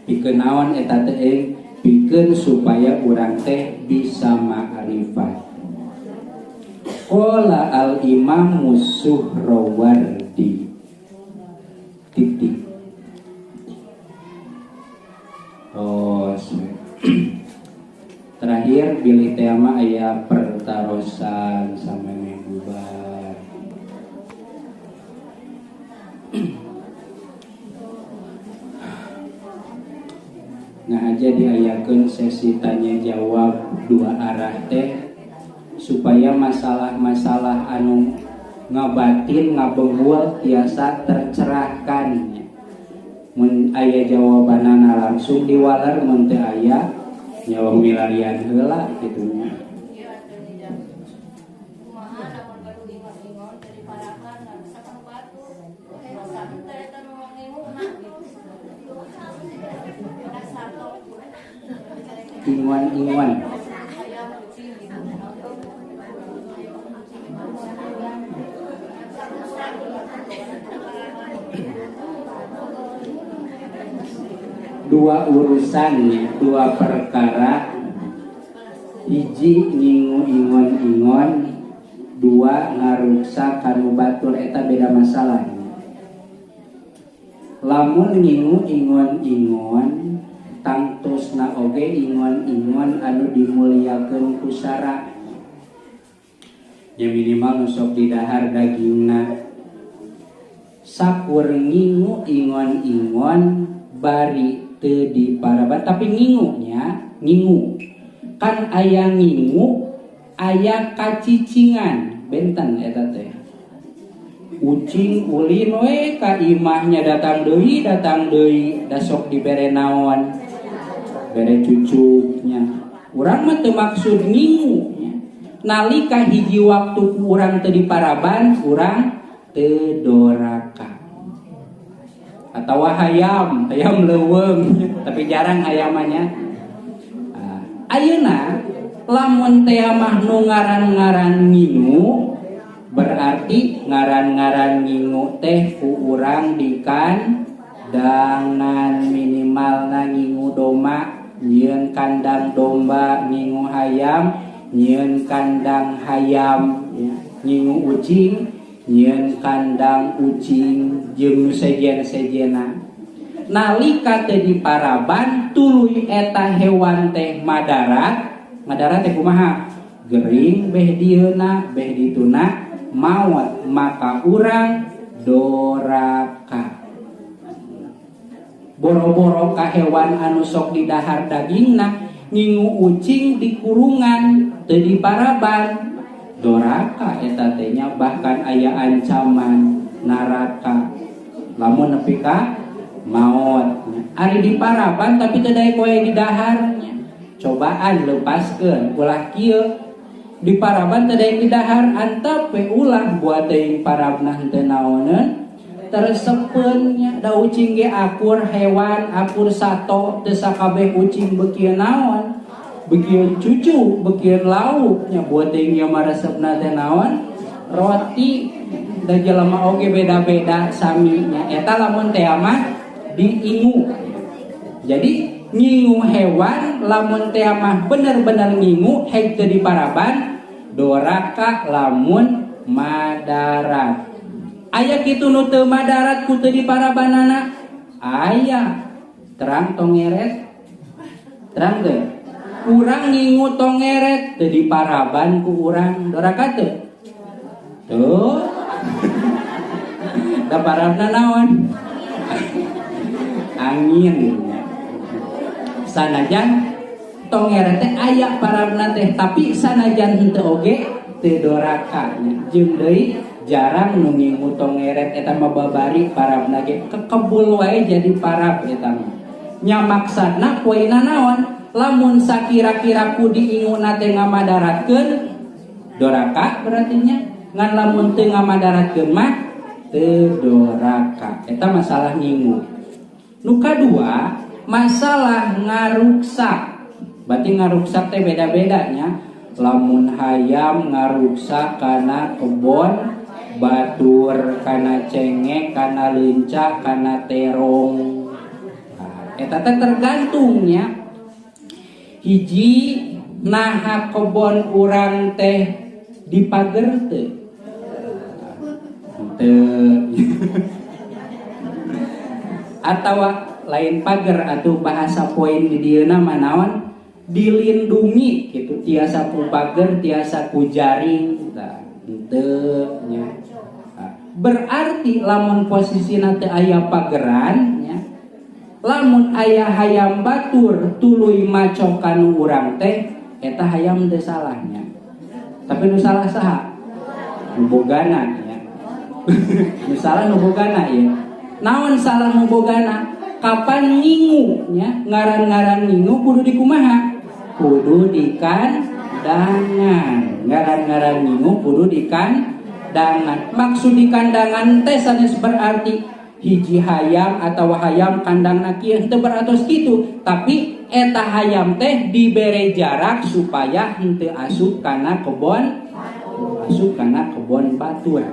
Pikeun naon eta teh? Pikeun supaya urang teh bisa ma'rifat. Qala al-Imam Suhrawardi. Titik. Oh, terakhir bilih tema aya pertarosan sameme bubar. Nah aja diayakeun sesi tanya jawab dua arah teh supaya masalah-masalah anu ngabatin ngabenggul tiasa tercerahkan. Mun aya jawabanana langsung diwaler, mun teu aya nyawa milarian heula kitu nya. Inguan-inguan. Dua urusan, dua perkara. Hiji ngingu ingon-ingon, dua ngaruksa kanu batur, eta beda masalah. Lamun ngingu ingon-ingon, tangtosna oge ingon-ingon anu dimuliakeun ku sara. Ya minimal nu sok didahar dagingna. Sakur ngingu ingon-ingon bari teu diparaban, tapi ngingunya ngingu. Kan aya ngingu, aya kacicingan, benten eta teh. Ucing ulin we ka imahnya datang deui, da sok dibere naon? Bere cucuknya. Urang mah teu maksud ngingu nya. Nalika hiji waktu ku urang teu diparaban, urang teu doraka. Atawa hayam, hayam leuweung, tapi jarang hayamannya. Ayeuna lamun teh mah nu ngaran-ngaran ngingu, berarti ngaran-ngaran ngingu teh ku urang dikandangan, minimalna ngingu domba, nyieun kandang domba, ngingu hayam, nyieun kandang hayam, ya. Ngingu ucing, nyieun kandang ucing, jeung nu sejen-sejena. Nalika teh diparaban tuluy eta hewan teh madarat, madarat teh kumaha? Gering beh dieuna, beh dituna, maot, maka urang doraka. Boro-boro ka hewan anu sok didahar dagingna, ngingu ucing di kurungan teu diparaban, doraka eta teh nya, bahkan aya ancaman neraka lamun nepi ka maot. Ari diparaban tapi teu daek wae didaharnya, cobaan lepaskeun ulah kieu. Diparaban teu daek didahar, antep we ulah buat teuing parabna henteu naoneun teresepeun nya. Da ucing ge akur hewan, akur sato, teu sakabeh ucing beuki naon, beuki cucu, beuki lauk nya, buat teuing ieu mah resepna teh naon roti. Da jelema oge beda-beda sami nya. Eta lamun teh mah diingu. Jadi ngingu hewan lamun teh mah bener-bener ngingu heg teu diparaban, doraka lamun madarat. Aya kitu nu teu madarat ku teu diparabanana? Aya. Terang tongeret? Terang teu? Urang ngingu tongeret teu diparaban ku urang, doraka teu? Tuh. Da parabna naon? Angin. Sanajan tongeret teh aya parabna teh, tapi sanajan henteu oge teu doraka nya. Jeung deui jarang nu ngingu tongeret eta mah babari parabna ge kekebul wae jadi parab eta mah. Nya maksadna poina naon? Lamun sakira-kira ku diinguna teh ngamadaratkeun doraka berarti nya, ngan lamun teu ngamadaratkeun mah teu doraka. Eta masalah ngingu. Nu kadua masalah ngaruksak. Berarti ngaruksak teh beda-bedanya. Lamun hayam ngaruksak kana kebon batur, kana cengek, kana leunca, kana terong. Nah, Eta teh tergantungnya hiji naha kebon urang teh dipager teu. Teu. Atawa lain pager atau bahasa poin di dieu mah naon dilindungi gitu tiasa ku pager tiasa ku jaring tah henteu nya. Berarti lamun posisina teu aya pageran nya lamun aya hayam batur tuluy macokan urang teh eta hayam teu salahnya. Tapi nu salah saha? Nu bogana nya. Nu salah nu bogana ieu. Naon salah nu bogana? Kapan ngingu nya ngaran-ngaran ngingu kudu dikumaha? Kudu dikandangan. Ngaran-ngaran ngingu kudu dikandangan. Maksud dikandangan teh sanes berarti hiji hayam atau hayam kandangna kieu henteu beratos kitu, tapi eta hayam teh dibere jarak supaya henteu asup kana kebon, asup kana kebon batur.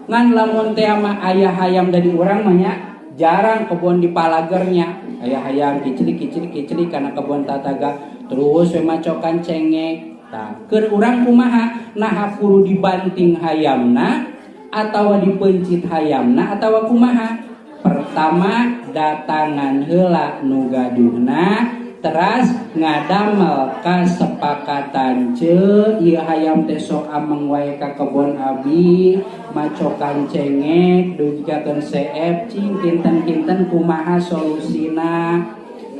Ngan lamun teh mah aya hayam dari urang mah nya jarang kebon di palagernya aya hayam kicili-kicili-kicili kana kebon tataga terus we macokan cengek. Tah keur urang kumaha naha kudu dibanting hayamna atawa dipencit hayamna atawa kumaha? Pertama datangan heula nu gaduhna teras ngadamel kasepakatan ce ieu hayam teh sok ameng wae ka kebon abi macokan cengek dugikeun CF cing kinten-kinten kumaha solusina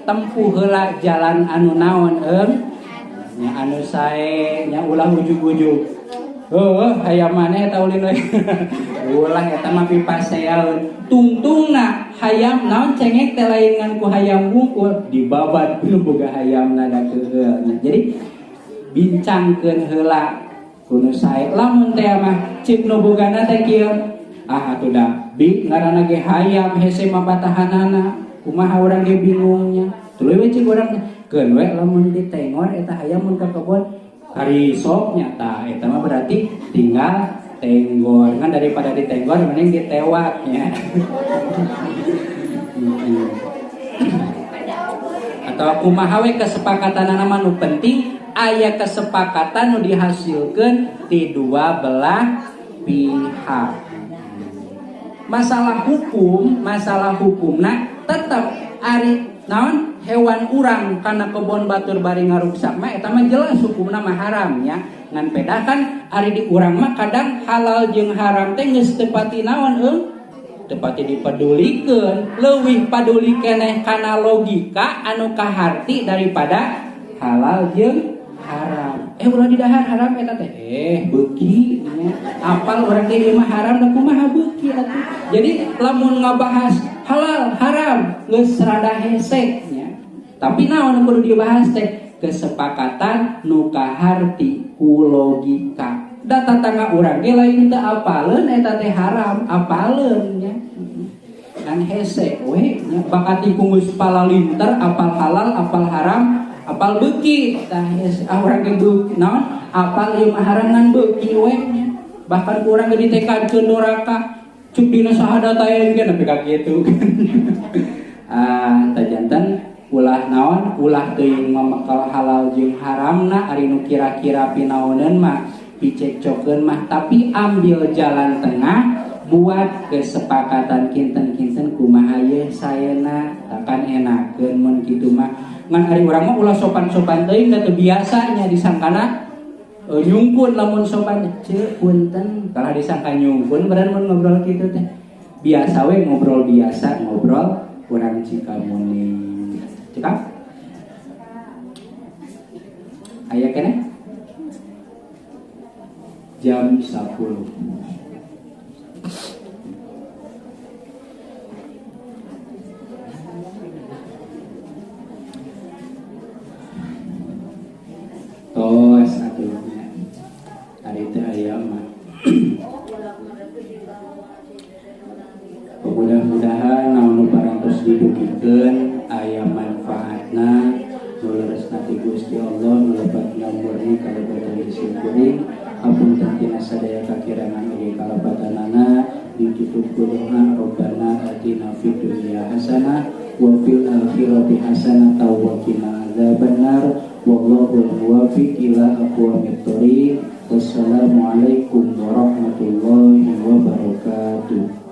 tempuh heula jalan anu naon nya anu sae nya ulah ujug-ujug heuh hayam maneh eta ulin we ulah eta mah pipaseaeun tungtungna hayam naon cengek teh lain ngan ku hayam wungkul dibabat nu boga hayamna da keuheul. Jadi bincangkeun heula ku nu sae lamun teh mah cik nu bogana teh kieu ah atuh da bi ngaranna ge hayam hese mah batahanana kumaha urang ge bingungnya tuluy we cik urang keun we lamun ditengor eta hayam mun ka kebon hari sok nya tah eta mah berarti tinggal tenggor kan daripada ditenggor mending ditewaknya. Atau kumaha we kesepakatan mah nu penting aya kesepakatan nu dihasilkeun ti dua belah pihak. Masalah hukum, masalah hukumna tetep ari naon hewan urang kana kebon batur bari ngaruksak mah eta mah jelas hukumna mah haram nya. Ngan pedah kan ari di urang mah kadang halal jeung haram teh geus teu pati naon teu pati dipedulikeun, leuwih paduli keneh kana logika anu kaharti daripada halal jeung haram. Ulah didahar haram eta teh. Beuki nya. Apal urang teh ieu mah haram da kumaha beuki atuh. Jadi lamun ngabahas halal haram geus rada hese nya. Tapi naon nu kudu dibahas teh kesepakatan nu kaharti ku logika. Da tatangga urang ge lain teu apaleun eta teh haram, apaleun nya. Kan hese we nya bakati ku geus palalinter apal halal, apal haram, apal beuki tah hese ah urang ge beuki naon apal ieu mah haram ngan beuki we nya. Bahkan ku urang ge ditekadkeun doraka cuk dina syahadat aya ge nepi ka kitu. Ah tah janten ulah naon ulah teuing mamekal halal jeung haramna ari nu kira-kira pinaoneun mah picekcokeun mah tapi ambil jalan tengah buat kesepakatan kinten-kinten kumaha ye saena takan enakeun mun kitu mah. Ngan ari urang mah ulah sopan-sopan teuing da teu biasa nya disangkana nyungkun lamun sopan ceu punten kalah disangka nyungkun beran mun ngobrol kitu teh biasa we ngobrol biasa ngobrol urang Cikamuning. Cekap? Aya keneh? Jam 10. Tos atuh nya. Ari teh aya mah. Mudah-mudahan naon nu parantos didugikeun aya manfaatna nu leresna ti Gusti Allah nu lebatna murni kalebatan disyukuri hapunten tina sadaya kakirangan oge kalebatanana ditutup ku doa Rabbana atina fid dunya hasanah wa fil akhirati hasanatan wa qina adzabannar. Wallahul muwaffiq ila aqwamit thoriq. Wassalamualaikum warahmatullahi wabarakatuh.